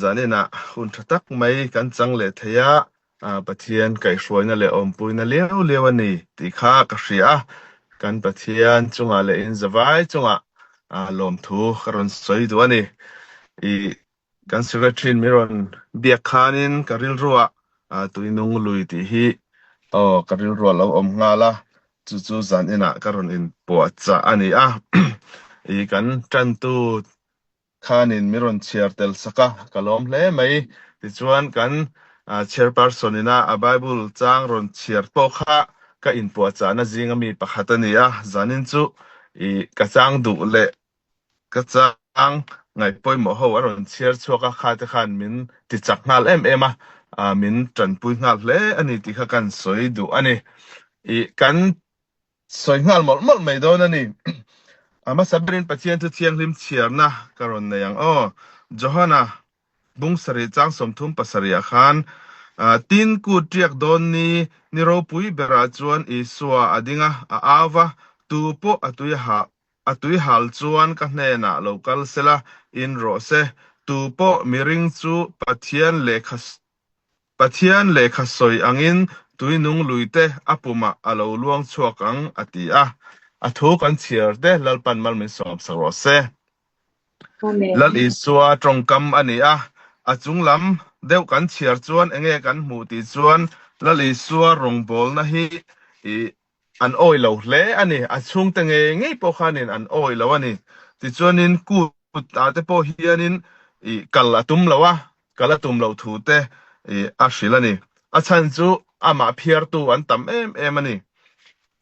Zaninah hun tha tak mai kan chang leh thei a, Pathian kaihhruaina leh awmpuina liau liau a ni tih kha ka hria a, kan Pathian chungah leh in zavai chungah lawmthu ka rawn sawi duh a ni. I kan Secretary in min rawn biak khanin ka rilruah Tuinung lui tih hi aw ka rilruah a lo awm nghal a, chu chu zaninah ka rawn inpuahchah a ni a. I kan tantu Khanin min rawn chhiar tel sak a, ka lawm hle mai. Tichuan kan Chairperson ina a Bible chang rawn chhiar pawh kha ka inpuahchahna zinga mi pakhat a ni a, zanin chu i ka chang duh leh ka chang ngaih pawimawh ho a rawn chhiar chhuak a, khate khan min tichak nghal em em a, min tanpui nghal hle a ni tih kha kan sawi duh a ni. I kan Sawi nghal mawlh mawlh mai dawn a ni. A hmasa berin Pathian thu thianghlim chhiarna ka rawn nei ang aw. Johana bung sarih chang 37 ah khan, Tin, kut riak dawn ni, ni ropui berah chuan Isua a ding a, a au va, Tu pawh a tui ha, a tui hal chuan ka hnenah lo kal sela, in rawh se. Tu pawh miring chu Pathian lehkha Pathian lehkha sawi angin tuinung luite a pumah a lo luang chhuak ang, a ti a. A thu kan chhiar te Lalpan mal min sawmsak rawh se. Amen. Lal Isua tawngkam a ni a, a chung lam deuh kan chhiar chuan enge kan hmuh tih chuan Lal Isua rawngbawlna hi i an awih lo hle a ni. A chhungte ngei ngei pawh khanin an awih lo a ni. Tichuanin kut ah te pawh hianin i kal a tum lo a, kal a tum loh thu te i a hrilh a ni. A chhan chu amah phiartu an tam em em a ni.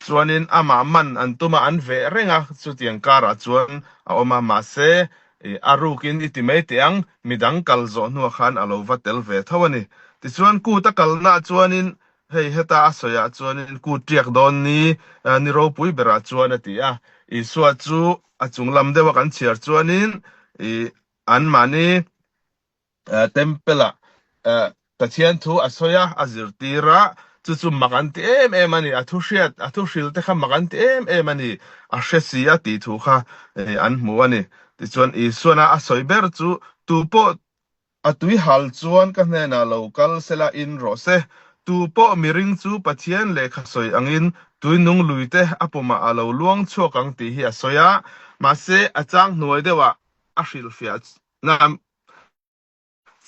Chuanin amah man an tum a, an veh reng a, chutiang karah chuan a awm a. Mahse i a rukin i ti mai teh ang, midang kal zawh hnuah khan a lo va tel ve tho a ni. Tichuan kut a kalnaah chuanin Hei heta a sawiah chuanin kut ṭiak dawn ni, ni ropui berah chuan a ti a. Isua chu a chung lam deuha kan chhiar chuanin i anmahni temple-ah Pathian thu a sawi a, a zirtir a, chu chu mak an ti em em a ni. A thu hriat, a thu hril te kha mak an ti em em a ni. A hre si a tih thu kha an hmu a ni. Tichuan Isuana a sawi ber chu tupawh A tui hal chuan ka hnenah lo kal sela in rawh se. Tu pawh miring chu Pathian lehkha sawi angin tuinung luite a pumah a lo luang chhuak ang tih hi a sawi a, mahse a chang hnuai deuhah a hrilhfiah na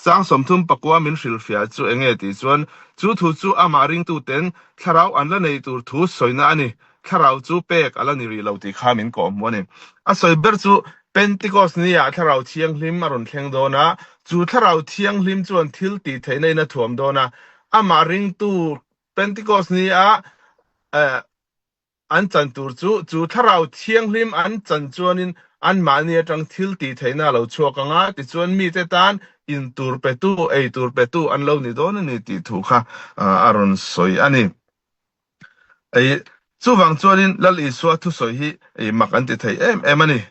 chang 39 min hrilhfiah chu enge tih chuan chu thu chu amah ringtuten thlarau an la nei tur thu sawina a ni. Thlarau chu pek a la ni rih lo tih kha min kawh hmu a ni. A sawi ber chu Pentecost ni ah Thlarau Thianghlim a rawn thleng dawn a, chu Thlarau Thianghlim chuan thil tih theihna in a thuam dawn a, amah ringtu Pentecost ni ah an chan tur chu, chu Thlarau Thianghlim an chan chuanin anmahni atang thil tih theihna a lo chhuak ang a, tichuan mite tan in tur petu, ei tur petu an lo ni dawn a ni tih thu kha a rawn sawi a ni. Ei, chuvang chuanin Lal Isua thusawi hi ei mak an ti thei em em a ni.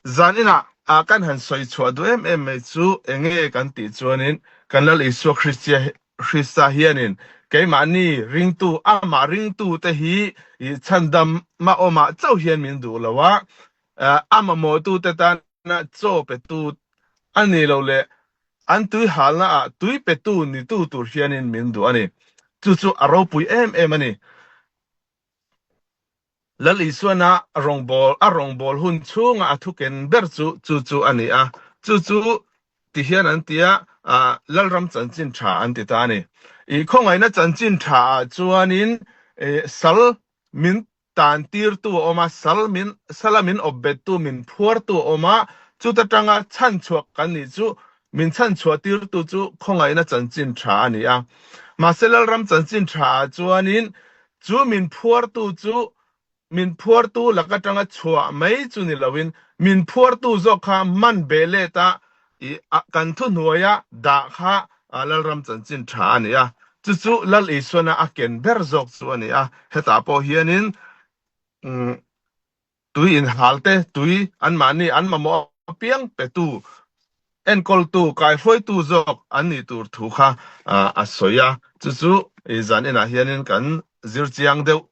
Zan inah ah kan han sawi chhuah duh em em mai chu enge kan tih chuanin kan Lal Isua Kristia Krista hianin keimahni ringtu amah ringtu te hi i chhandam ma awmah chauh hian min duh lo a, a mamawhtu te tana chaw petu a ni lo leh An tui halna ah tui petu nitu tur hianin min duh a ni. Chu chu a ropui em em a ni. Lal Isuana rawngbâwl a rawngbâwl hun chhunga a thuken ber chu chu chu a ni a. Chu chu ti hian an ti a, Lalram chanchin tha an ti ta a ni. I khawngaihna chanchin tha ah chuanin sal min tan tirtu a awm a, sal min sala min awp bettu, min phuartu a awm a, chuta tanga chhanchhuah kan nih chu min chhanchhuah tirtu chu khawngaihna chanchin tha a ni a. Mahse Lalram chanchin tha ah chuanin chu min phuartu chu min phuartu lak atanga chhuah mai chu ni loin min phuartu zawk kha man beh let a i kan thuhnuaia dah kha Lalram chanchin tha a ni a, chu chu Lal Isuana a ken ber zawk chu a ni a, hetah pawh hianin tui inhal te, tui anmahni an mamawh apiang petu, enkawltu, kaihruaitu zawk an nih tur thu kha a sawi a, chu chu zan inah hianin kan zir chiang deuh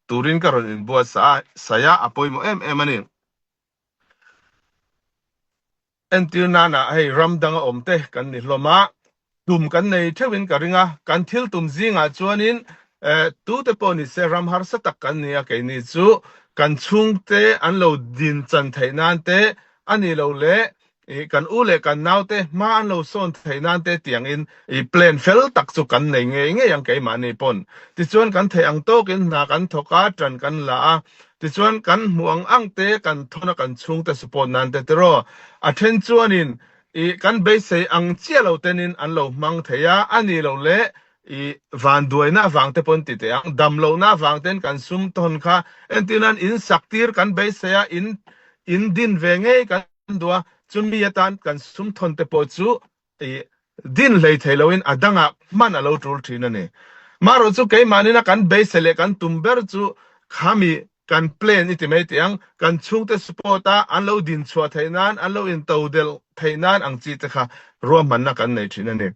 turin ka rawn inbuatsaih a, a pawimawh em em a ni. Entir nana hei ram danga awm te kan ni hlawm a, tum kan nei theuhin ka ring a, kan thil tum zingah chuanin tute pawh ni se ram harsa tak kan ni a, keini chu kan chhungte an lo din chan theih nan te a nih loh leh kan u leh kan naute hma an lo sawn theih nan te tiangin plan fel tak chu kan nei ngei ngei ang keimahni pawn. Tichuan kan theih ang tawkin hna kan thawk a, ṭan kan la a, Tichuan kan hmuh ang ang te kan thawn a kan chhungte support nan te tiraw a then chuanin i kan beisei ang chiah lo tenin an lo hmang thei a, a nih loh leh i vanduaina avang te pawn ti teh ang, dam lohna avang ten kan sum tawn kha entir nan in sak tir kan beisei a, in in din ve ngei kan duh a, chumi atan kan sum thawn te pawh chu I din hlei thei loin a dangah hman a lo tul thin a ni. Marawh chu keimahnin a kan beisei leh kan tum ber chu khami kan plan i ti mai teh ang, kan chhungte support a an lo din chhuah theih nan, an lo intodelh theih nan ang chi te kha ruahmanna kan nei thin a ni.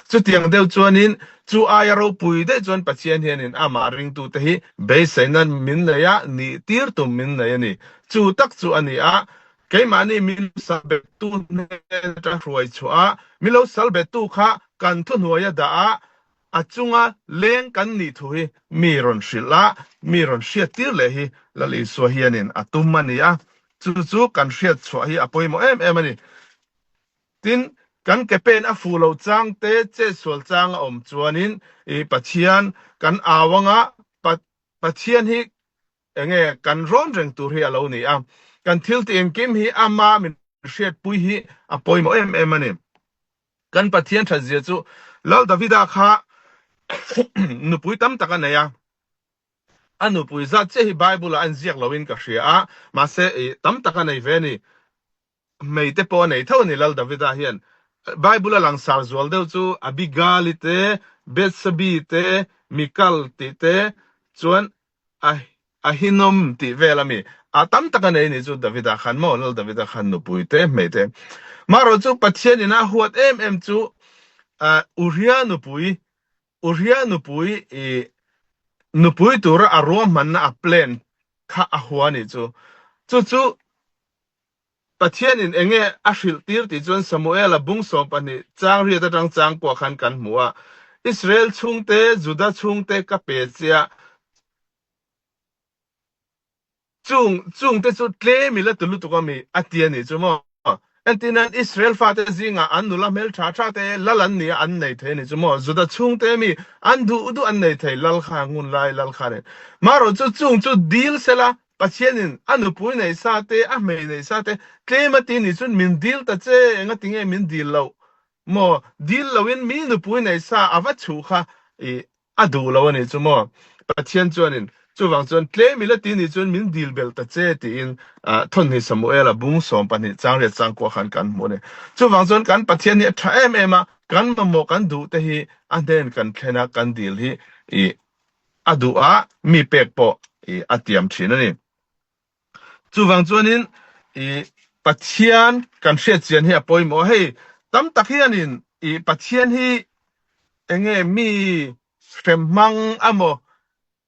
Chutiang deuh chuanin chu aia ropui daih chuan Pathian hianin amah ringtute hi beiseina min nei a, nih tir tum min nei a ni. Chu tak chu a ni a, Keimahni min sal bettu hnen atang hruai chhuah a, min lo sal bettu kha kan thuhnuai a dah a, a chunga leng kan nih thu hi mi rawn hrilh a, mi rawn hriattir leh hi Lal Isua hianin a tum a ni a, chu chu kan hriat chhuah hi a pawimawh em em a ni. Tin, kan ke pen a fuh loh chang te, chetsual chang a awm chuanin i Pathian kan au anga Pathian hi Enge kan rawn reng tur hi a lo ni a, kan thil tih engkim hi ama min hriatpui hi a pawimawh em em a ni. Kan Pathian thatzia chu Lal Davida kha nupui tam tak a nei a, a nupui zat chiah hi Bible ah a inziak loin ka hria a, mahse tam tak a nei ve a ni. Hmei te pawh a nei tho a ni Lal Davida hian. Bible a langsar zual deuh chu Abigail-i te, Bethsabe te, Mikal tih te, chuan Ahinom tih vel a mi. A tam tak a nei ni chu Davida khan maw, Lal Davida khan nupui te, hmei te. Marawh chu Pathian in a huat em em chu Uria nupui, Uria nupui i nupui tura a ruahmanna a plan kha a hua a nih chu. Chu chu Pathianin eng nge a hrilh tir tih chuan Samuela bung 12 chang riat atang chang pawh khan kan hmu a, Israel chhungte, Juda chhungte ka pe che a, chung chungte chu tlem i la tu lutuk a mi a ti a nih chu maw? Entir nan Israel fate zingah an nula hmel tha tha te lal an ni a an nei thei a nih chu maw? Juda chhungte mi an duh duh an nei thei lal kha ngun lai lal kha nen. Marawh chu chung chu dil sela Pathianin a nupui neih sa te, a hmei neih sa te tlem a ti nih chuan min dil ta che, engati nge min dil loh maw? Dil loin mi nupui neih sa a va chhuh kha i a duh lo a nih chu maw? Pathian chuanin chuvang chuan tlem i la ti nih chuan min dil belh ta che tiin Thawnhni Samuela bung 12 chang riat chang kuah khan kan hmu a ni. Chuvang chuan kan Pathian hi a tha em em a, kan mamawh kan duh te hi a hnen kan thlen a, kan dil hi i a duh a, mi pek pawh i a tiam thin a ni. Chuvang chuanin i Pathian kan hriat chian hi a pawimawh a, hei tam tak hianin i Pathian hi enge mi hrem hmang amaw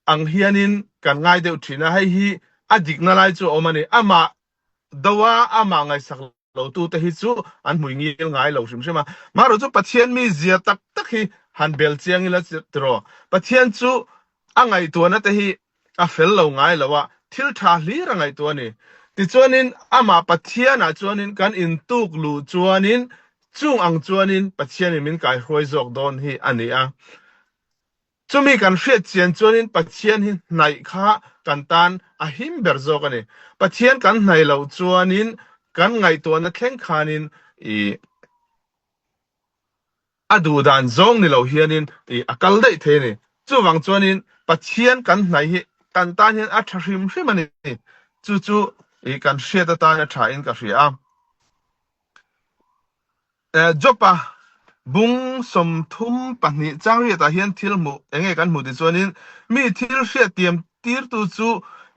ang hianin kan ngai deuh thin a, hei hi a dikna lai chu a awm a ni. Amah do a, amah ngaihsak Lotute hi chu an hmui ngil ngai lo hrim hrim a. Marawh chu Pathian mi zia tak tak hi han bel chiang ila tiraw. Pathian chu a ngaihtuahna te hi a fel lo ngai lo a, thil tha hlir a ngaihtuah a ni. Tichuanin amah Pathianah chuanin kan intuk luh chuanin chung ang chuanin Pathianin min kaihruai zawk dawn hi a ni a. Chumi kan hriat chian chuanin Pathian hi hnaih kha kan tan a him ber zawk a ni. Pathian kan hnaih loh chuanin kan ngaihtuahna thleng khanin i a duh dan zawng ni lo hianin i a kal daih thei a ni. Chuvang chuanin Pathian kan hnaih hi kan tan hian a tha hrim hrim a ni. Chu chu i kan hriat atan a tha in ka hria a. Job-a bung 32 chang riatah hian thil hmuh eng nge kan hmuh tih chuanin mi thil hriattiam tirtu chu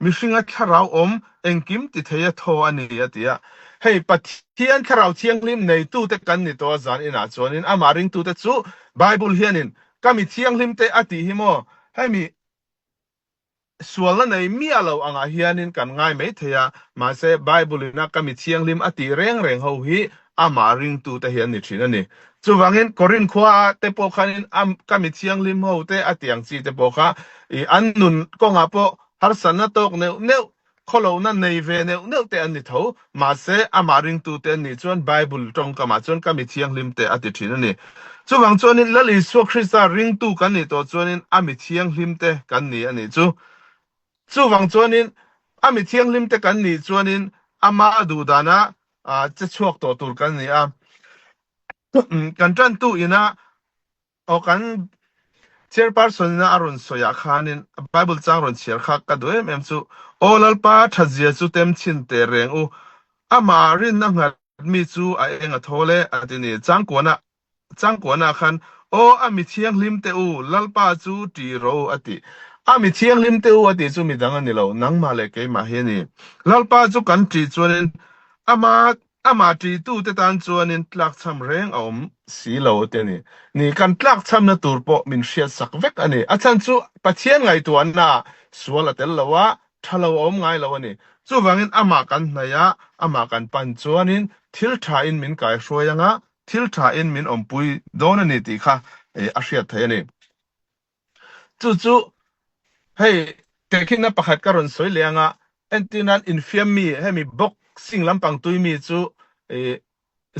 mihringa thlarau awm engkim ti thei a thaw a ni a ti a. Hei Pathian thlarau thianghlim neitute kan ni tawh a zan inah chuanin amah ringtute chu Bible hianin ka mi thianghlimte a tih hi maw hemi Sualna nei miah lo angah hianin kan ngai mai thei a, mahse Bible-in a ka mi thianghlim a tih reng reng ho hi Amah ringtute hi an ni thin a ni. Chuvangin Korinth khua te pawh khanin a ka mi thianghlim ho te a tiang chi te pawh kha i an nun kawngah pawh harsatna tawk neuh neuh, khawlohna nei ve neuh neuh te an ni tho. Mahse amah ringtute an nih chuan Bible tawngkamah chuan ka mi thianghlim te a ti thin a ni. Chuvang chuanin Lal Isua Krista ringtu kan nih tawh chuanin a mi thianghlim te kan ni a nih chu. Chuvang chuanin a mi thianghlim te kan nih chuanin ama duhdana che chhuak tawh tur kan ni a. Kan tantu ina aw kan chairperson ina a rawn sawi ah khanin Bible chang rawn chhiar kha ka duh em em chu Aw Lalpa thatzia chu tem chhin teh reng u, amah rinna nghat mi chu a eng a thawl e a ti ni. Changkuana Changkuana khan, Aw, a mi thianghlim teh u, Lalpa chu ṭih rawh u, a ti. A mi thianghlim teh u a tih chu midang a ni lo, nangmah leh keimah hi a ni. Lalpa chu kan ṭih chuanin ama amah ṭihtute tan chuanin tlakchham reng a awm si lo a ti a ni. Ni, kan tlakchhamna tur pawh min hriatsak vek a ni. A chhan chu Pathian ngaihtuahnaah sual a tel lo a, ṭha lo a awm ngai lo a ni. Chuvangin amah kan hnaih a, amah kan pan chuanin thil ṭhain min kaihruai anga thil thain min awmpui dawn a ni tih kha a hriat theih a ni. Chu chu hei tehkhinna pakhat ka rawn sawi leh anga entir nan infiam mi hemi boxing lampang tui mi chu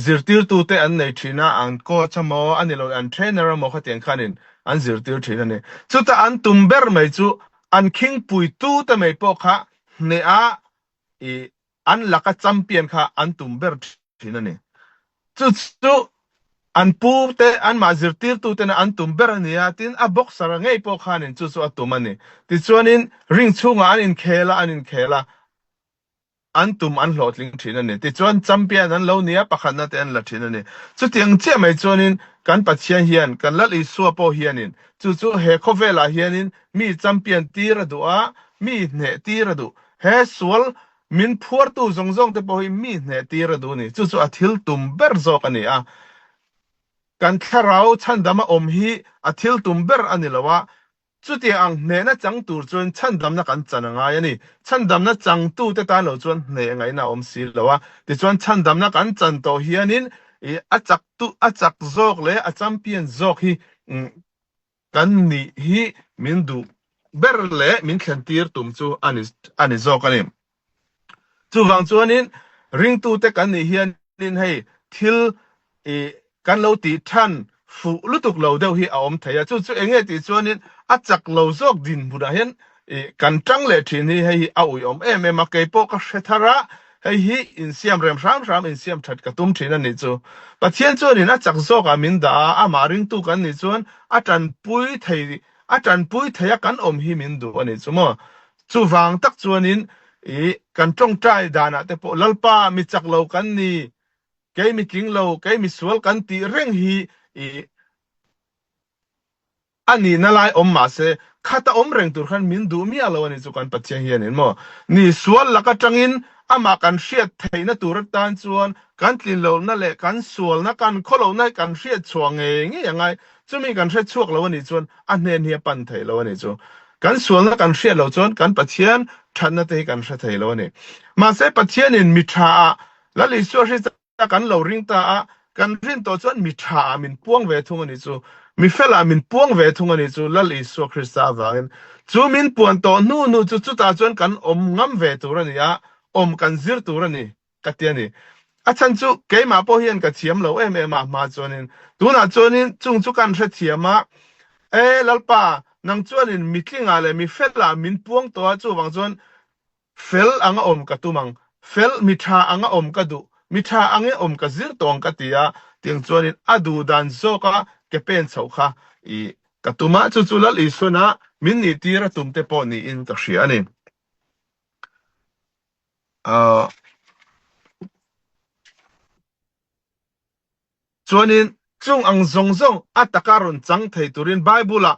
zirtirtute an nei thin a, an coach emaw a ni lo an trainer emaw khatiang khanin an zirtir thin a ni. Chuta an tum ber mai chu an khingpuitute mai pawh kha hneh a an laka champion kha an tum ber thin a ni. Chu chu an pu te, anmah zirtirtu tena an tum ber a ni a, tin a boxer a ngei pawh khanin chu chu a tum a ni. Tichuanin ring chhungah an inkhel a, an inkhel a, an tum an hlawhtling thin a ni. Tichuan champion an lo ni a, pakhatna te an la thin a ni. Chutiang chiah mai chuanin kan Pathian hian, kan Lal Isua pawh hianin chu chu he khawvelah hianin mi champion tir a duh a, mi hneh tir a duh. He sual min phuartu zawng zawng te pawh hi mi hneh tir a duh a ni. Chu chu a thil tum ber zawk a ni a. Kan thlarau chhandama awm hi a thil tum ber a ni lo a. Chutiang ang hnehna chang tur chuan chhandamna kan chan a ngai a ni. Chhandamna changtu te tan lo chuan hneh ngaihna a awm si lo a. Tichuan chhandamna kan chan tawh hianin a chak tu a chak zawk leh a champion zawk hi Kan nih hi min duh ber leh min thlen tir tum chu a ni a ni zawk a ni. Chuvang chuanin ringtute kan nih hianin hei thil i kan lo tih than fuh lutuk lo deuh hi a awm thei a, chu chu eng nge tih chuanin a chak lo zawk dinhmunah hian i kan tang leh thin hi hei hi a uiawm em em a, keipawh ka hre thar a, Hei hi insiam rem hram hram insiam that ka tum thin a nih chu. Pathian chuanin a chak zawkah min dah a, amah ringtu kan nih chuan a tanpui thei a tanpui thei a kan awm hi min duh a nih chu maw. Chuvang tak chuanin i kan tawngtai danah te pawh Lalpa mi chak lo kan ni, kei mi tling lo, kei mi sual kan tih reng hi i A nihna lai awm mah se, khata awm reng tur khan min duh miah lo a ni chu kan Pathian hianin maw? Ni, sual lak atangin amah kan hriat theihna tur atan chuan kan tlin lohna leh kan sualna, kan khawlohna hi kan hriat chhuah ngei ngei a ngai. Chumi kan hre chhuak lo a nih chuan a hnen hi a pan thei lo a ni chu. Kan sualna kan hriat loh chuan kan Pathian thatna te hi kan hre thei lo a ni. Mahse, Pathianin mi tha ah Lal Isua hri A kan lo ring ta a, kan rin tawh chuan mi tha ah min puang ve thung a ni chu, mi fel ah min puang ve thung a ni chu Lal Isua Krista avangin. Chu min puan tawh hnu hnu chu chutah chuan kan awm ngam ve tur a ni a, awm kan zir tur a ni ka ti a ni. A chhan chu keimah pawh hian ka thiam lo em em a hma chuanin tunah chuanin chung chu kan hrethiam a, E Lalpa, nang chuanin mi tlingah leh mi felah min puang tawh a, chuvang chuan Fel anga awm ka tum ang, fel mi tha anga awm ka duh, mi tha ange awm ka zir tawh ang ka ti a, tiang chuanin a duh dan zawka ke pen chhoh kha i ka tum a, chu chu Lal Isuana min nih tir a tum te pawh niin ka hria a ni. Ahh. Chuanin, chung ang zawng zawng a taka rawn chang thei turin Bible-ah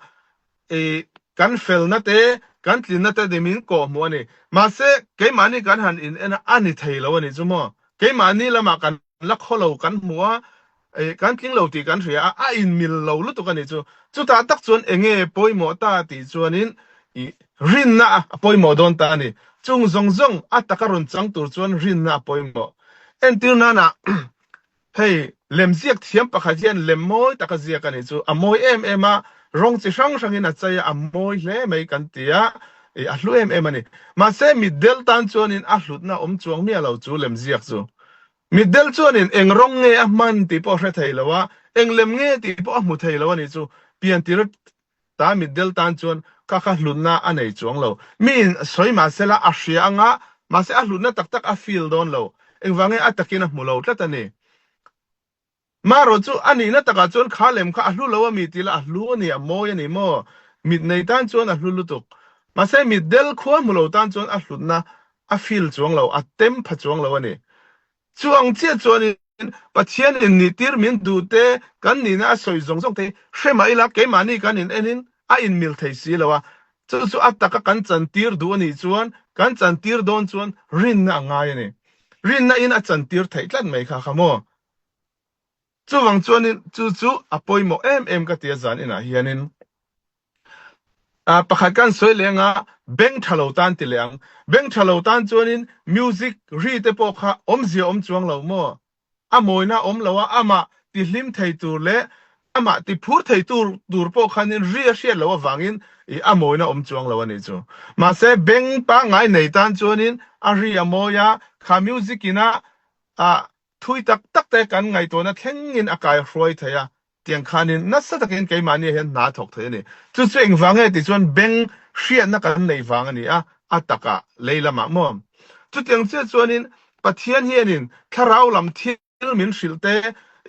i kan felna te, kan tlinna te ni min kawhhmuh a ni. Mahse, keimahni kan han in en a, a ni thei lo a nih chu maw? Keimahni lamah kan la khaw lo kan hmu a, i kan tling lo tih kan hria a, a inmil lo lutuk a nih chu. Chutah tak chuan enge pawimawh ta tih chuanin i rinna a pawimawh dawn ta a ni. Chung zawng zawng a taka rawn chang tur chuan rinna a pawimawh. Entir nana. Hei, lemziak thiam pakhat hian lem mawi tak a ziak a nih chu. A mawi em em a, rawng chi hrang hrangin a chei a, a mawi hle mai kan ti a, ih a hlu em em a ni. Mahse, mitdel tan chuanin a hlutna awm chuang miah lo chu lemziak chu. Mitdel chuanin eng rawng nge a hman tih pawh a hre thei lo a, eng lem nge tih pawh a hmu thei lo a nih chu. Piantir Ta mitdel tan chuan ka kha hlutna a nei chuang lo. Miin sawi mahsela a hria anga, mahse a hlutna tak tak a feel dawn lo. Engvang nge a takin a hmu lo tlat a ni. Marawh chu a nihna takah chuan kha lem kha a hlu lo a mi tih lah a hlu a ni, a mawi a ni maw? Mit nei tan chuan a hlu lutuk. Mahse mitdel khua hmu lo tan chuan a hlutna a feel chuang lo, a tem pha chuang lo a ni. Chu ang chiah chuanin Pathian in nihtir min duh te, kan nihna a sawi zawng zawng te hi hre mah ila keimahni kan in enin a inmil thei si lo a. Chu chu a taka kan chantir duh a nih chuan kan chantir dawn chuan rinna a ngai a ni. Rinna in a chantir theih tlat mai kha kha maw? Chuvang chuanin chu chu a pawimawh em em ka ti a zan inah hianin. Pakhat kan sawi leh anga beng tha lo tan ti leh ang. Beng tha lo tan chuanin music ri te pawh kha awmzia awm chuang lo maw? A mawina awm lo a, amah ti hlim thei tur leh amah ti phur thei tur tur pawh khanin ri a hriat loh avangin ih a mawina awm chuang lo a nih chu. Mahse beng pangngai nei tan chuanin a ri a mawi a, kha music ina ah thui tak tak te kan ngaihtuahna thlengin a kaihruai thei a, Tiang khanin nasa takin keimahni ah hian hna a thawk thei a ni. Chu chu engvang nge tih chuan beng hriatna kan nei vang a ni a, a takah lei lamah maw. Chutiang chiah chuanin Pathian hianin thlarau lam thil min hrilh te,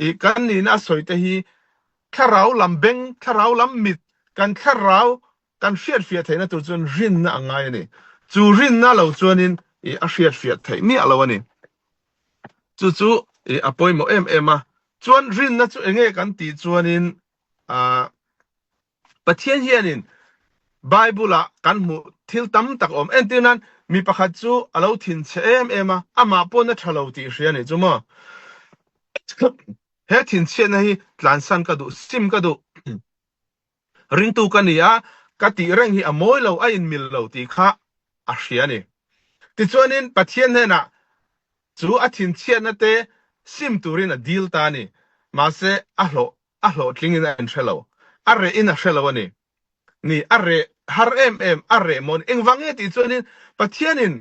ih kan nihna a sawi te hi thlarau lam beng, thlarau lam mit, kan thlarau kan hriatfiah theihna tur chuan rinna a ngai a ni. Chu rinna lo chuanin ih a hriatfiah theih miah lo a ni. Chu chu ih a pawimawh em em a. Chuan rinna chu enge kan tih chuanin ah Pathian hianin Bible ah kan hmuh thil tam tak a awm. Entir nan mi pakhat chu a lo thinchhe em em a, amah pawn a tha lo tih hria a nih chu maw. He thinchhiatna hi tlansan ka duh, sim ka duh. Ringtu ka ni a, ka tih reng hi a mawi lo, a inmil lo tih kha a hria a ni. Tichuanin Pathian hnenah chu a thinchhiatna te sim turin a dil ta a ni. Mahse, a hlawh a hlawhtlingin a inhre lo. A rehin a hre lo a ni. Ni, a reh har em em, a reh maw ni. Engvang nge tih chuanin Pathianin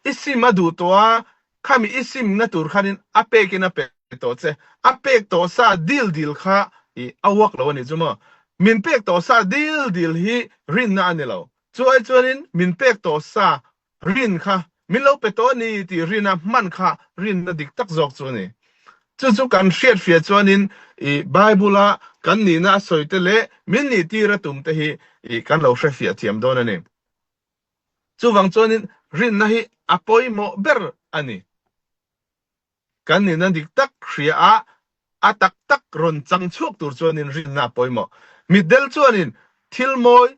i sim a duh tawh a, Khami i simna tur khanin a pekin a pe tawh che. A pek tawh sa dil dil kha i a uak lo a nih chu maw? Min pek tawh sa dil dil hi rinna a ni lo. Chu ai chuanin min pek tawh sa rin kha min lo pe tawh a ni tih rina hman kha rinna dik tak zawk chu a ni. Chu chu kan hriatfiah chuanin i Bible-a kan nihna a sawi te leh min nihtir a tum te hi i kan lo hrefiah thiam dawn a ni. Chuvang chuanin rinna hi a pawimawh ber a ni. Kan nihna dik tak hria a, a tak tak rawn chang chhuak tur chuanin rinna a pawimawh. Mitdel chuanin thil mawi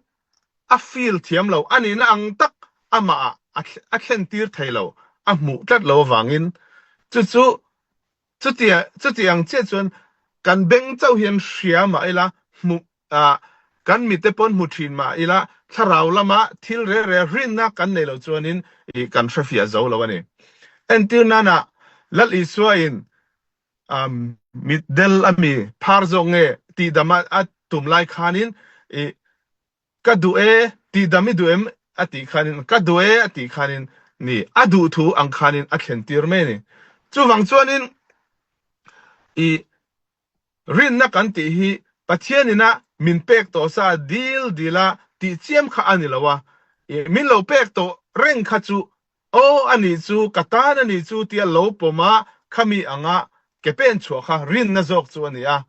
a feel thiam lo, a nihna ang tak amah ah a thlen tir thei lo, a hmuh tlat lo avangin chu chu Chutia, chuti ang chiah chuan kan beng chauh hian hria mah ila, hmu, ah, kan mite pawn hmu thin mah ila, thlarau lama thil reh reh rinna kan nei lo chuanin ih kan hrefiah zo lo a ni. Entir nana Lal Isuain, um, mitdel ami phar zawk nge tihdam a a tum lai khanin ih Ka duh e, tih dam i duh em? a tih khanin, Ka duh e a tih khanin, ni, a duh thu ang khanin a thlen tir mai a ni. Chuvang chuanin i rinna kan tih hi Pathian ina min pek tawh sa dil dila tih chiam kha a ni lo a, i min lo pek tawh reng kha chu Aw a nih chu, ka tan a nih chu tia lo pawm a, khami anga ke pen chhuah kha rinna zawk chu a ni a.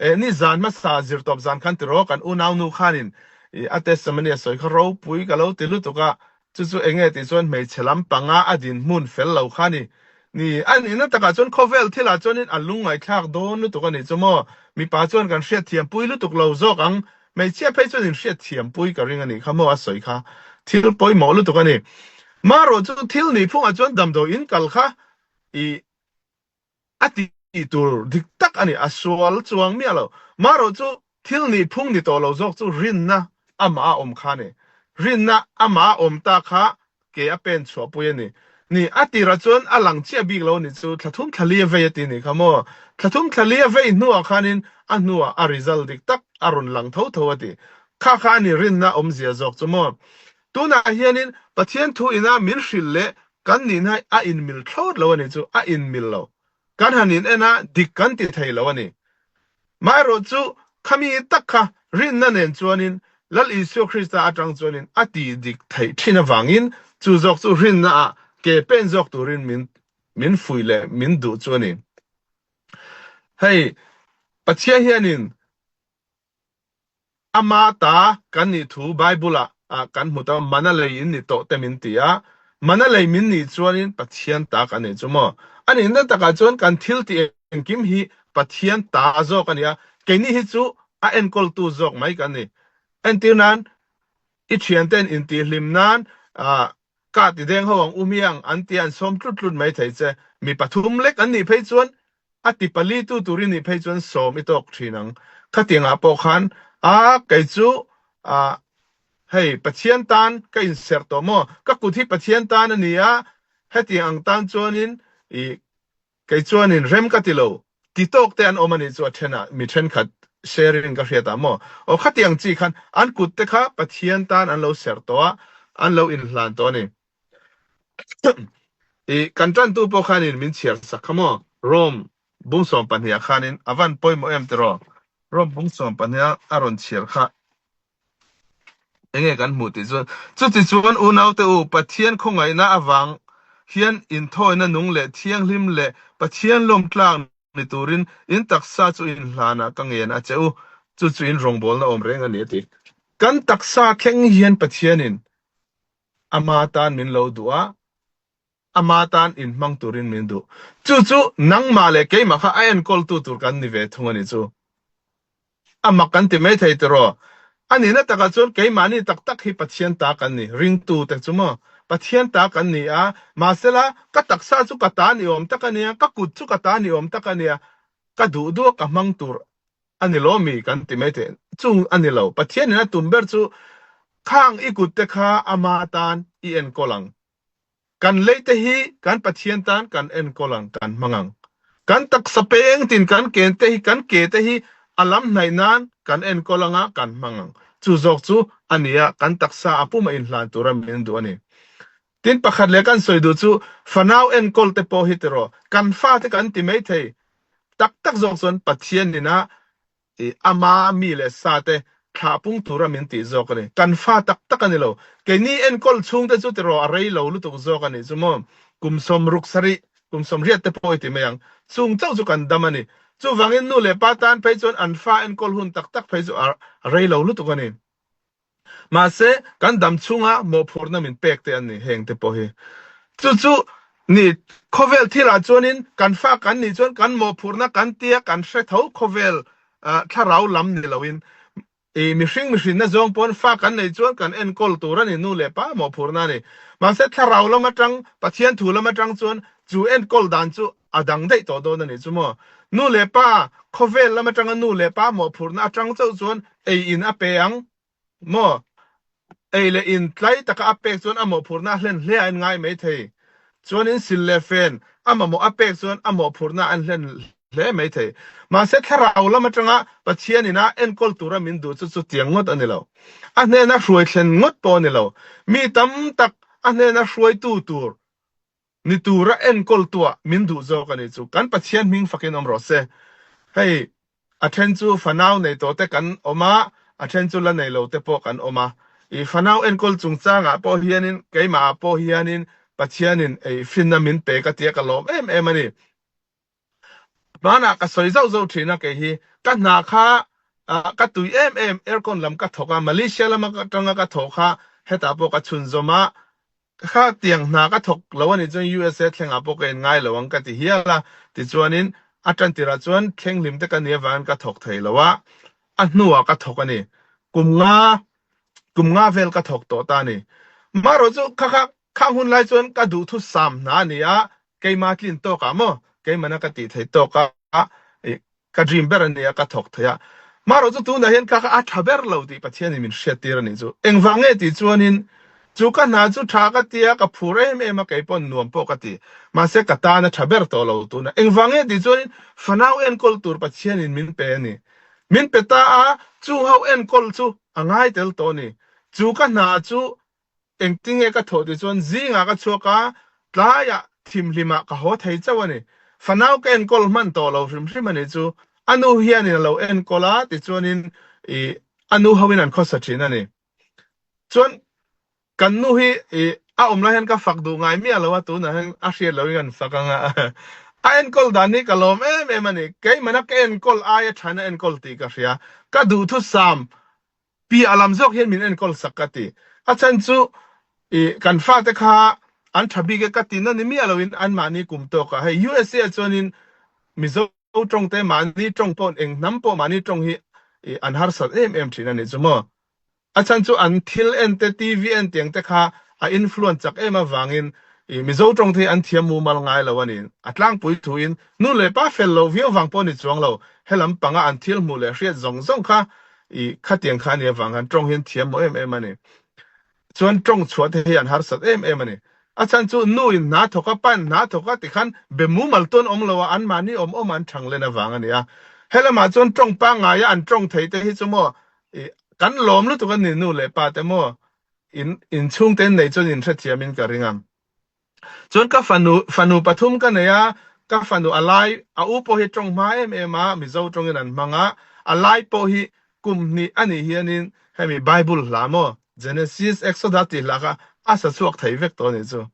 Eh, ni zan hmasa zirtawp zan khan tiraw kan unaunu khanin ih a testimony a sawi kha ropui ka lo ti lutuk a, chu chu enge tih chuan hmeichhe lampanga a dinhmun fel lo kha a ni. Ni, a nihna takah chuan khawvel thilah chuanin a lungngaihthlak dawn lutuk a nih chu maw, mipa chuan kan hriatthiampui lutuk lo zawk ang Hmeichhia phei chuan inhriat thiampui ka ring a nih kha maw a sawi kha thil pawimawh lutuk a ni. Marawh chu thil nih phungah chuan damdawi in kal kha i a tih tur dik tak a ni, a sual chuang miah lo. Marawh chu thil nih phung ni tawh lo zawk chu rinna amah a awm kha a ni. Rinna amah a awm ta kha ke a pen chhuahpui a ni. Ni, a tirah chuan a lang chiah bik lo a nih chu, thla thum thla li a vei a ti nih kha maw? Thla thum thla li a vei hnuah khanin a hnuah a result dik tak a rawn lang tho tho a ti. Kha kha a ni rinna awmzia zawk chu maw? Tunah hianin Pathian thu ina min hrilh leh kan nihna hi a inmil thlawt lo a nih chu, a inmil lo. Kan han in en a, dik kan ti thei lo a ni. Maherawh chu khami tak kha rinna nen chuanin Lal Isua Krista atang chuanin a ti dik theih thin avangin chu zawk chu rinna ah ke pen zawk turin min min fuih leh min duh chu a ni. Hei Pathian hianin Ama ta kan nih thu Bible ah kan hmu ta, mana lei in ni tawh te min ti a, mana lei min nih chuanin Pathian ta kan nih chu maw? A nihna takah chuan kan thil tih engkim hi Pathian ta zawk a ni a, keini hi chu a enkawltu zawk mai kan ni. Entir nan, i thianten intihhlim nan ka ti deng ho ang u miang an tia an sawm tlut tlut mai thei che. Mi pathum lek an nih phei chuan a ti pali tu tur i nih phei chuan sawm i tawk thin ang. Khatiangah pawh khan a kei chu a hei Pathian tan ka inserh tawh maw? Ka kut hi Pathian tan a ni a, hetiang ang tan chuanin i Kei chuanin rem ka ti lo, ti tawk te an awm a nih chu a thenah mi thenkhat sharing ka hriat ah maw? Aw khatiang chi khan an kut te kha Pathian tan an lo serh tawh a, an lo inhlan tawh a ni. I kan tantu pawh khanin min chhiar sak kha maw? Rome bung 12 ah khanin a van pawimawh em tiraw? Rome bung 12 a a rawn chhiar kha. Enge kan hmuh tih chuan, Chutichuan unaute u, Pathian khawngaihna avang hian inthawina nung leh thianghlim leh Pathian lawmtlak ni turin in taksa chu inhlanah ka ngen a che u, chu chu in rawngbawlna awm reng a ni a ti. Kan taksa thleng hian Pathianin ama tan min lo duh a, ama tan inhmang turin min duh. Chu chu nangmah leh keimah kha a enkawltu tur kan ni ve thung a ni chu. A mak kan ti mai thei tiraw? A nihna takah chuan keimahni tak tak hi Pathian ta kan ni, ringtu te chu maw? Pathian ta kan ni a, mahsela ka taksa chu ka ta ni awm tak a nia, ka kut chu ka ta ni awm tak a nia, ka duh duh a ka hmang tur a ni lo mi kan ti mai thei. Chung a ni lo, Pathianin a tum ber chu khang i kut te kha ama tan i enkawl ang. Kan leite hi kan Pathian tan kan enkawl ang, kan hmang ang. Kan taksa peng tin kan ken te hi, kan ke te hi a lam hnaih nan kan enkawl anga kan hmang ang. Chu zawk chu a nia kan taksa a puma inhlan tura min duh a ni. Tin pakhat leh kan sawi duh chu fanau enkawl te pawh hi tiraw, kan fate kan ti mai thei tak tak zawk chuan Pathian ina I ama mi leh sa te thlah pung tura min tih zawk a ni. Kan fa tak tak a ni lo. Keini enkawl chhungte chu tiraw a rei lo lutuk zawk a nih chu maw? Kum sawmruk sarih, kum sawmriat te pawh i ti mai ang. Chung chauh chu kan dam a ni. Chuvangin nu leh pa tan phei chuan an fa enkawl hun tak tak phei chu a rei lo lutuk a ni. Mahse, kan dam chhunga mawhphurhna min pek te an ni heng te pawh hi. Chu chu ni khawvel thilah chuanin kan fa kan nih chuan kan mawhphurhna kan tia kan hre tho khawvel thlarau lam ni loin i mihring mihrinna zawng pawn fa kan neih chuan kan enkawl tur a ni nu leh pa mawhphurhna a ni. Mahse, thlarau lam atang Pathian thu lam atang chuan chu enkawl dan chu a dang daih tawh dawn a nih chu maw. Nu leh pa khawvel lam atanga nu leh pa mawhphurhna atang chauh chuan ei in a pe ang maw? Ei leh in tlai taka a pek chuan a mawhphurhna a hlen hle a en ngai mai thei. Chuanin sil leh fen a mamawh a pek chuan a mawhphurhna a en hlen hle mai thei. Mahse thlarau lam atanga Pathian ina enkawl tura min duh chu chutiang ngawt a ni lo. A hnena hruai thlen ngawt pawh a ni lo. Mi tam tak a hnena hruaitu tur Ni tura enkawltuah min duh zawk a nih chu. Kan Pathian hming fakin awm rawh se. Hei a then chu fanau nei tawh te kan awm a, a then chu la nei lo te pawh kan awm a. I fanau enkawl chungchangah pawh hianin keimahah pawh hianin Pathianin ei finna min pe ka tia ka lawm em em a ni. Hmanah ka sawi zauh zauh thin a kei hi ka hna kha ka tui em em aircon lam ka thawk a Malaysia lama atanga ka thawh kha hetah pawh ka chhunzawm a kha tiang hna ka thawk lo anih chuan USA thlengah pawh ka in ngai lo ang ka ti hial a tichuanin a tantirah chuan thleng hlim te ka nih avangin ka thawk thei lo a a hnuah ka thawk a ni kum nga kum nga vel ka thawk tawh ta a ni marawh chu kha kha Khang hun lai chuan ka duhthusam hna a ni a, keima tlin tawkah maw, keimana ka tih theih tawkah ka dream ber a ni a, ka thawk thei a. Marawh chu tunah hian kha kha a tha ber lo tih Pathianin min hriattir a nih chu. Engvang nge tih chuanin. Chu ka hna chu tha ka ti a, ka phur em em a, kei pawn nuam pawh ka ti. Mahse ka tan a tha ber tawh lo tuna. Engvang nge tih chuanin fanau enkawl tur Pathianin min pe a ni. Min pe ta a, chung ho enkawl chu a ngai tel tawh a ni. Chu ka hna chu Engtinge ka thawh tih chuan zingah ka chhuak a, tlaiah thimhlimah ka haw thei chauh a ni. Fanau ka enkawl hman tawh lo hrim hrim a nih chu. A nu hianin a lo enkawl a tichuanin ih a nu hoin an khawsa thin a ni. Chuan kan nu hi ih a awm lai hian ka fak duh ngai miah lo a, tunah hian a hriat lohin kan fak ang a. A enkawl dan hi ka lawm em em a ni. Keimahna ka enkawl aia than a enkawl tih ka hria. Ka duhthusam Piah lam zawk hian min enkawl sak ka ti. A chhan chu i kan fate kha an tha bik e ka ti na ni miah loin anmahni kum tawk ah hei USA ah chuanin Mizo tawng te mahni tawng pawh eng hnam pawh mahni tawng hi i an harsat em em thin a nih chu maw. A chhan chu an thil en te TV en tiang te kha a influence chak em avangin i Mizo tawng te hi an thiam mumal ngai lo a ni. A tlangpui thuin nu leh pa fel lo viau vang pawh ni chuang lo helam panga an thil hmuh leh hriat zawng zawng kha I khatiang kha ania vang khan tawng hian thiam maw em em a ni. Chuan tawng chhuah te hi an harsat em em a ni. A chhan chu nu in hna thawk a, pa in hna thawk a tikhan be mumal tawn awm lo a, anmahni awm awm an thang len avang a ni a. Helamah chuan tawng pangngai a an tawng thei te hi chu maw i kan lawm lutuk a ni nu leh pa te maw in inchhung te nei chuan in hrethiam in ka ring a. Chuan ka fanu fanu pathum ka nei a, ka fanu a lai a u pawh hi tawng hma em em a, Mizo tawngin an hmang a, a lai pawh hi kum hnih a nih hianin hemi Bible hla maw Genesis, Exodus tih hla kha a sa chhuak thei vek tawh a nih chu.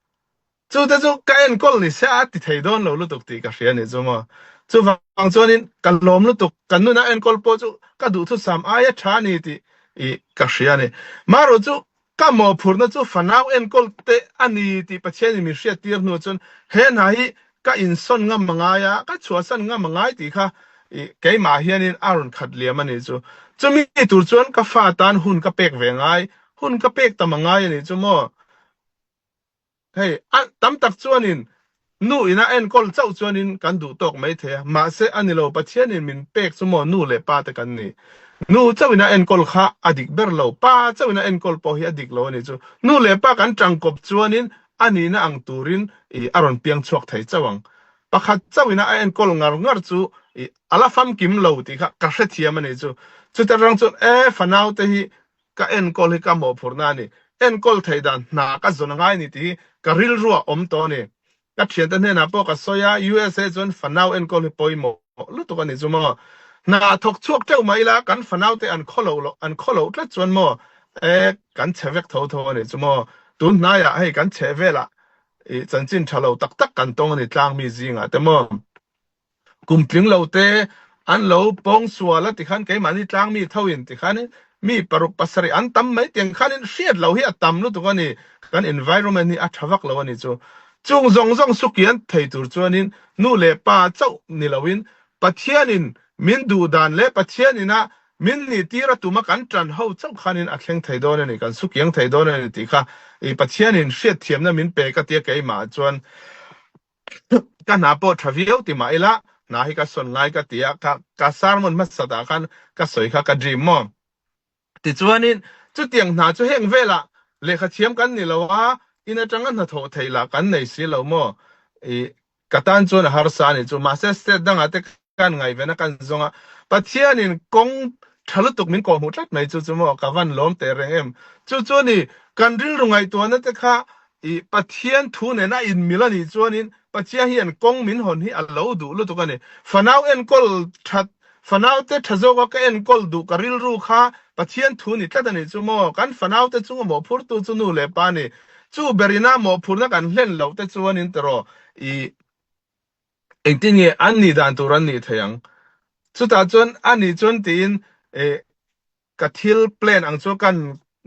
Chu te chu ka enkawl ni se a ti thei dawn lo lutuk tih ka hria a nih chu maw. Chuvang chuanin ka lawm lutuk, ka nuna enkawl pawh chu ka duhthusam aia tha a ni tih i ka hria a ni. Marawh chu Ka mawhphurhna chu fanau enkawl te a ni tih Pathianin min hriattir hnu chuan he hna hi ka insawn ngam a ngai a, ka chhuahsan ngam a ngai tih kha keimah hianin a rawn khat liam a nih chu. Chumi tur chuan ka fa tan hun ka pek ve ngai, hun ka pek tam a ngai a nih chu maw? Hei, a tam tak chuanin nu ina enkawl chauh chuanin kan duh tawk mai thei a, mahse a ni lo, Pathianin min pek chu maw nu leh pa te kan ni. Nu chauhin a enkawl kha a dik ber lo, pa chauhin a enkawl pawh hi a dik lo a nih chu. Nu leh pa kan tangkawp chuanin a nihna ang turin i a rawn piang chhuak thei chauh ang. Pakhat chauhin a enkawl ngar ngar chu i a la famkim lo tih kha ka hrethiam a nih chu. Chuta rang chuan e fanaute hi Ka enkawl hi ka mawhphurhna a ni. Enkawl theih dan hna ka zawn a ngai ni tih hi ka rilruah awm tawh a ni. Ka thiante hnenah pawh ka sawi a, USA chuan fanau enkawl hi pawimawh lutuk a ni chu maw. Hna thawk chhuak teuh mah ila kan fanaute an khawloh loh an khawloh tlat chuan maw e kan chhe vek tho tho a ni chu maw. Tun hnaiah hei kan chheh velah i chanchin tha lo tak tak kan tawng a ni tlangmi zingah te maw. Kum tling lo te an lo pawng sual a tikhan keimahni tlangmi tho in tikhanin mi paruk pasarih an tam mai tiang khanin hriat lo hi a tam lutuk a ni, kan environment hi a tha vak lo a ni chu. Chung zawng zawng sukian thei tur chuanin nu leh pa chauh ni loin Pathianin min duh dan leh Pathianin a min nih tir a tuma kan tan ho chauh khanin a thleng thei dawn a ni, kan sukiang thei dawn a ni tih kha i Pathianin hriatthiamna min pe ka tia keimah chuan Ka hna pawh tha viau ti mah ila, hna hi ka sawn ngai ka ti a, ka ka sermon hmasat ah khan ka sawi kha ka dream maw? Tichuanin chutiang hna chu heng velah lehkha thiam kan ni lo a, in atanga hnathawh theih lah kan nei si lo maw? I ka tan chuan a harsa a nih chu, mahse state dangah te kan ngaihven a kan zawng a, Pathianin kawng tha lutuk min kawhhmuh tlat mai chu chu maw ka van lawm teh reng em. Chu chu ni kan rilru ngaihtuahna te kha i Pathian thu nen a inmil a nih chuanin Pathian hian kawng min hawn hi a lo duh lutuk a ni. Fanau enkawl that fanau te tha zawka ka enkawl duh ka rilru kha Pathian thu ni tlat a nih chu maw kan fanau te chunga mawhphurtu chu nu leh pa ni. Chu berina mawhphurna kan hlen loh te chuanin tiraw i Engtin nge an nih dan tur an nih thei ang? Chutah chuan a nih chuan tiin ka thil plan ang chu kan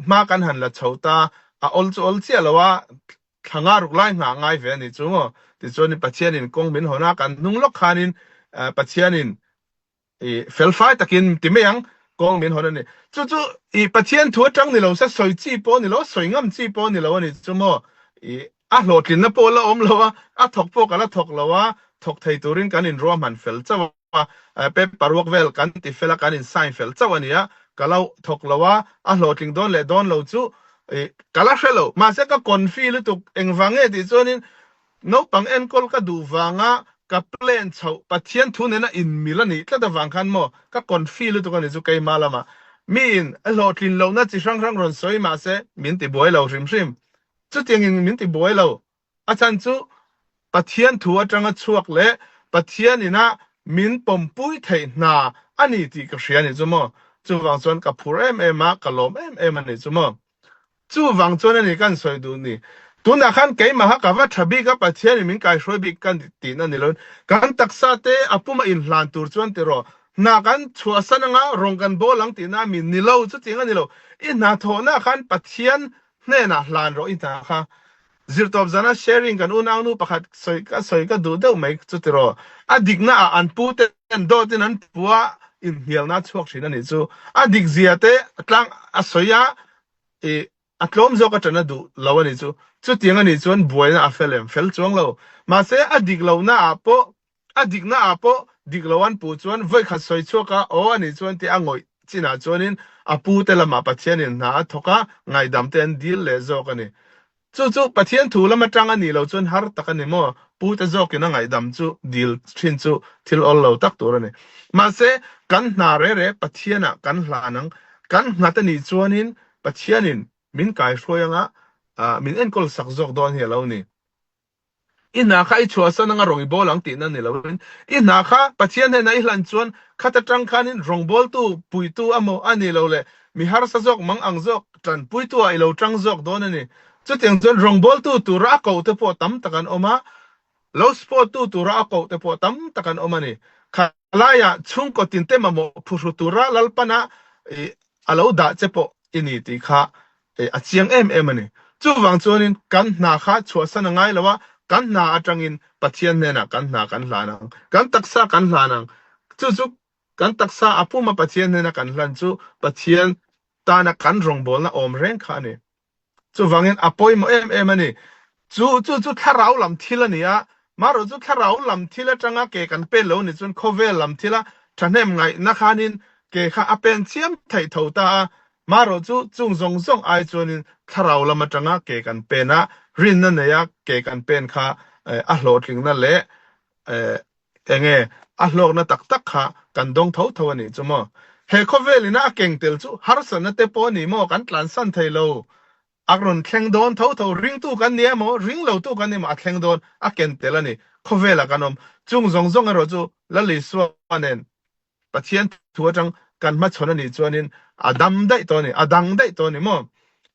hma kan han la chho ta, a awl chu awl chiah lo a, thla nga ruk lai nghah ngai ve a nih chu maw? Tichuan Pathianin kawng min hawn a, kan hnung lawk khanin Pathianin I felfai takin ti mai ang, kawng min hawn a ni. Chu chu i Pathian thu atang ni lo se sawi chi pawh a ni lo, sawi ngam chi pawh a ni lo a ni chu maw. I a hlawhtlinna pawh la awm lo a, a thawk pawh ka la thawk lo a, thawk thei turin kan inruahman fel chauh a, paper work vel kan ti fel a, kan in sign fel chauh a ni a, ka lo thawk lo a, a hlawhtling dawn leh dawn lo chu. Ka la hre lo. Mahse ka confi lutuk engvang nge tih chuanin naupang enkawl ka duh vanga ka plan chhoh Pathian thu nena inmil a nih tlat avang khan maw ka confi lutuk a ni chu keimah lamah miin a hlawhtlin lohna chi hrang hrang rawn sawi mahse min ti buai lo hrim hrim. Chutiangin min ti buai lo. A chhan chu Pathian thu atanga chhuak leh Pathian ina min pawmpui theih hna a ni tih ka hria a ni chu maw. Chuvang chuan ka phur em em a, ka lawm em em a ni chu maw. Chuvang chuan a ni kan sawi duh ni. Tunah khan keimaha ka va tha bik a, Pathian in min kaihruai bik ka tihna ni loin kan taksa te a puma inhlan tur chuan tiraw hna kan chhuahsan anga rawng kan bawl ang tihna a mi ni lo, chutiang a ni lo. I hna thawhnaah khan Pathian hnenah hlan rawh i hna kha. Zirtawp zana sharing kan unaunu pakhat sawi ka sawi ka duh deuh mai chu tiraw. A dikna ah an pu ten dawt in an pu a inhnialna a chhuak thin a nih chu. A dik zia te tlang a sawi a i a tlawm zawk a tan a duh lo a nih chu. Chutiang a nih chuan buaina a fel em? Fel chuang lo. Mahse a dik lohna ah pawh A dikna ah pawh dik lo an puh chuan vawikhat sawi chhuak a, aw a nih chuan tih a ngawih chinah chuanin a pu te lamah Pathianin hna a thawk a, ngaihdam te an dil leh zawk a ni. Chu chu Pathian thu lam atang a nih loh chuan har tak a ni maw? Pu te zawkin a ngaihdam chu dil thin chu thil awl lo tak tur a ni. Mahse, kan hna re re Pathianah kan hlan ang, kan nghat a nih chuanin Pathianin min kaihruai anga min enkawl sak zawk dawn hi a lo ni. I hna kha i chhuahsan anga rawng i bawl ang tihna ni loin, i hna kha Pathian hnenah i hlan chuan khat atang khanin rawngbawltu, puitu amaw a ni lo leh mi harsa zawk mang ang zawk tanpuitu ah i lo tang zawk dawn a ni. Chutiang chuan rawngbawltu tura a koh te pawh tam tak an awm a, lo support tu tura a koh te pawh tam tak an awm a ni. Kha laiah chhungkaw tinte mamawh phuhru tura Lalpana a lo dah che pawh i ni tih kha a chiang em em a ni. Chuvang chuanin kan hna kha chhuahsan a ngai lo a, kan hna atangin Pathian hnenah kan hna kan hlan ang, kan taksa kan hlan ang. Chu chu kan taksa a puma Pathian hnena kan hlan chu Pathian tana kan rawngbawlna awm reng kha a ni. Chuvangin a pawimawh em em a ni. Chu chu chu thlarau lam thil a ni a, marawh chu thlarau lam thil atanga ke kan pen lo ni chuan khawvel lam thila thahnem ngaihna khanin ke kha a pen chiam theih tho ta a, marawh chu chung zawng zawng ai chuanin thlarau lam atanga ke kan pen a, rinna neia ke kan pen kha a hlawhtlingna leh Enge a hlawkna tak tak kha kan dawng tho tho a nih chu maw? He khawvel ina a keng tel chu harsatna te pawh a ni maw? Kan tlansan thei lo. A rawn thleng dawn tho tho. Ringtu kan ni emaw, ring lotu kan ni emaw a thleng dawn, a ken tel a ni. Khawvelah kan awm. Chung zawng zawng erawh chu Lal Isua nen Pathian thu atang kan hmachhawn a nih chuanin a dam daih tawh a ni, a dang daih tawh a ni maw?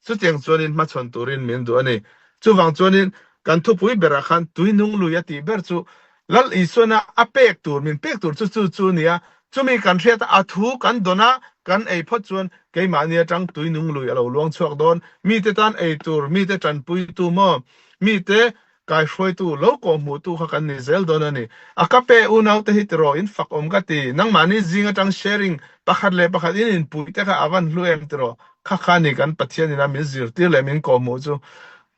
Chutiang chuanin hmachhawn turin min duh a ni. Chuvang chuanin kan thupui berah khan tuinung lui a tih ber chu Lal Isuana a pek tur, min pek tur chu chu chu a ni a. Chumi kan hriat a, a thu kan dawn a, kan ei phawt chuan keimahni atang tuinung lui a lo luang chhuak dawn. Mite tan ei tur, mite tanpuitu maw? Mite Kaihruaitu, lo kawhhmuhtu kha kan ni zel dawn a ni. A ka pe unaute hi tiraw in fak awm ka ti. Nangmahni zing atang sharing pakhat leh pakhat in inpuih te kha a van hlu em tiraw? Kha kha ni kan Pathian ina min zirtir leh min kawhhmuh chu.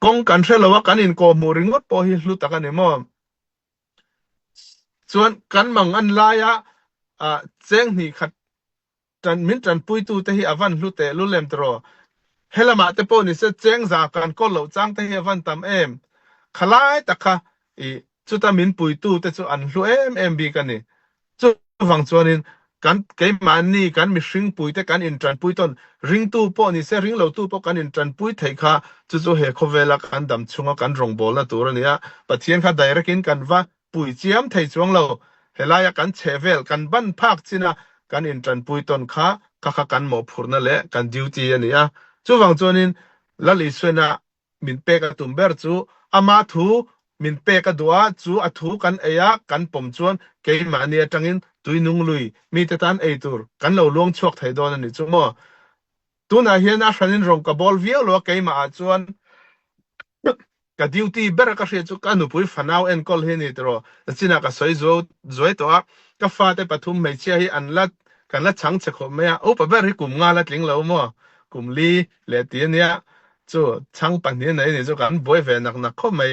Kawng kan hre lo a, kan inkawhhmuh ringawt pawh hi hlu tak a ni maw? Chuan kan mangan laia cheng hnih khat Tan min tanpuitu te hi a van hlu teh lul em tiraw? Helamah te pawh nise cheng za kan kawl loh chang te hi a van tam em? Khalai tak kha i chuta min puitu te chu an hlu em em bik a ni. Chuvang chuanin kan keimahni kan mihring pui te kan intanpui tawn, ringtu pawh nise ringlotu pawh kan intanpui theih kha chu chu he khawvela kan dam chhunga kan rawngbawlna tur a ni a, Pathian kha direct in kan va pui chiam thei chuang lo. Helaia kan chhe vel, kan ban phak china kan intanpui tawn kha kha kha kan mawhphurhna leh kan duty a ni a. Chuvang chuanin Lal Isuena min pek a tum ber chu ama thu min pek a duh a, chu a thu kan ei a, kan pawm chuan keimahni atangin tuinung lui mite tan ei tur kan lo luang chhuak thei dawn a ni chu maw. Tunah hian a hranin rawng ka bawl viau lo a, keimahah chuan ka duty ber a ka hriat chu ka nupui fanau enkawl hi a ni tiraw? Chinah ka sawi zuau zuai tawh a, ka fate pathum hmeichhia hi an la kan la chhang che khawp mai a, upa ber hi kum nga la tling lo maw? Kum li leh ti a nia, chu chhang pahnih a nei a nih chu kan buai ve nak nak khawp mai.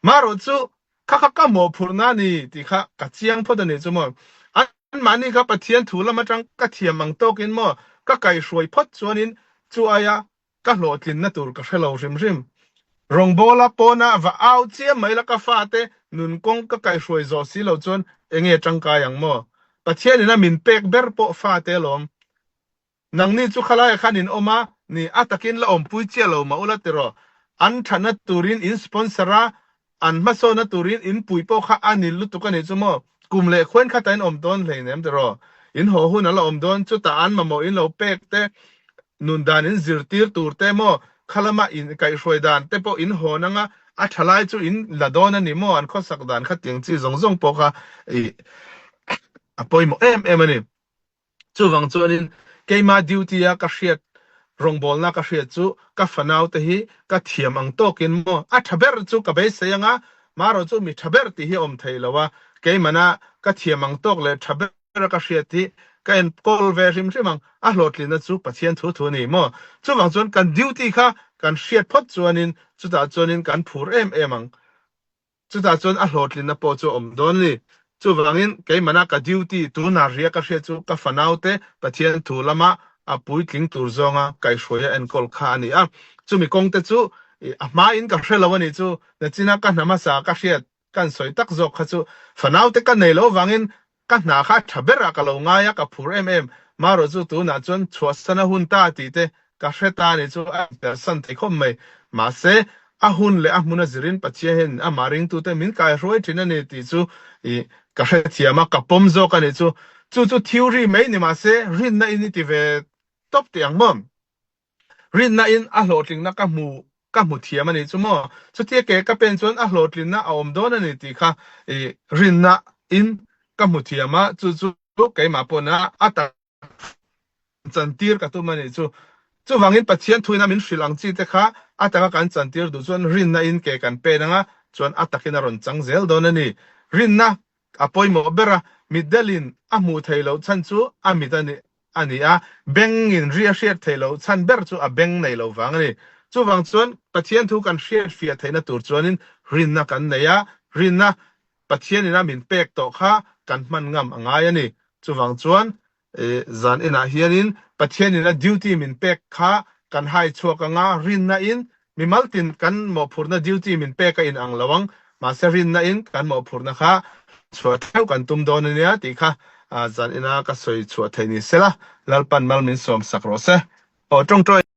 Marawh chu kha kha ka mawhphurhna a ni tih kha ka chiang phawt a nih chu maw? Anmahni kha Pathian thu lam atang ka thiam ang tawkin maw ka kaihhruai phawt chuanin chu aia. Ka hlawhtlinna tur ka hre lo hrim hrim. Rawngbawla pawna va au chiam mai la ka fate nun kawng ka kaihruai zawh si lo chuan enge tangkai ang maw? Pathianin a min pek ber pawh fate alawm. Nangni chu khalaiah khan in awm a ni, a takin la awmpui chiah lo mah ula tiraw? An thatna turin in sponsor a, an hmasawnna turin in pui pawh kha a ni lutuk a nih chu maw? Kum leh khuain khatah in awm dawn hleinem tiraw? In haw hun a la awm dawn, chutah an mamawh in lo pek te, nun dan in zirtir tur te maw? Khalama in kaihhruai dan te pawh in hawn anga a tha lai chu in la dawn a ni maw? An khawsak dan kha tiang chi zawng zawng pawh kha a pawimawh em em a ni. Chuvang chuanin keima duty a ka hriat rawngbawlna ka hriat chu ka fanau te hi ka thiam ang tawkin maw a tha ber chu ka beisei anga marawh chu mi tha ber tih hi a awm thei lo a, keimana ka thiam ang tawk leh tha ber a ka hriat hi ka enkawl ve hrim hrim ang, a hlawhtlinna chu Pathian thu thu a ni maw? Chuvang chuan kan duty kha kan hriat phawt chuanin chutah chuanin kan phur em em ang. Chutah chuan a hlawhtlinna pawh chu a awm dawn a ni. Chuvangin, keimahna ka duty tuna ria ka hriat chu ka fanaute Pathian thu lama a puitling tur zawnga kaihhruaia enkawl kha a ni a. Chumi kawngte chu a hmain ka hre lo a nih chu. Nachina ka hna hmasa ka hriat kan sawi tak zawk kha chu fanaute ka nei lo vangin Ka hna kha tha berah ka lo ngai a, ka phur em em. Marawh chu tunah chuan chhuahsan a hun ta tih te ka hre ta ni chu a inpersan thei khawp mai. Mahse, a hun leh a hmun a zirin Pathian hian amah ringtute min kaihruai thin a ni tih chu i ka hrethiam a, ka pawm zawk a nih chu. Chu chu theory mai ni mahse, rinna in i ti ve tawp teh ang maw? Rinna in a hlawhtlinna ka hmu ka hmu thiam a nih chu maw? Chutia ke ka pen chuan a hlawhtlinna a awm dawn a ni tih kha i rinna in ka hmu thiam a, chu chu keimah pawn a a tak chantir ka tum a nih chu. Chuvangin Pathian thuina min hrilh ang chi te kha a taka kan chantir duh chuan rinna in ke kan pen anga chuan a takin a rawn chang zel dawn a ni. Rinna a pawimawh ber a, mitdelin a hmuh theih loh chhan chu a mit a ni a ni a, bengin ri a hriat theih loh chhan ber chu a beng nei lo vang a ni. Chuvang chuan Pathian thu kan hriat fiah theihna tur chuanin rinna kan nei a, rinna Pathianin a min pek tawh kha kan hman ngam a ngai a ni. Chuvang chuan zan inah hianin Pathianin a duty min pek kha kan hai chhuak anga rinna in Mimal tin kan mawhphurhna duty min pek a inang lo ang, mahse rinna in kan mawhphurhna kha chhuah theuh kan tum dawn a nia tih kha zan ina ka sawi chhuah theih ni sela, Lalpan mal min sawm sak rawh se. Aw tawngtawi.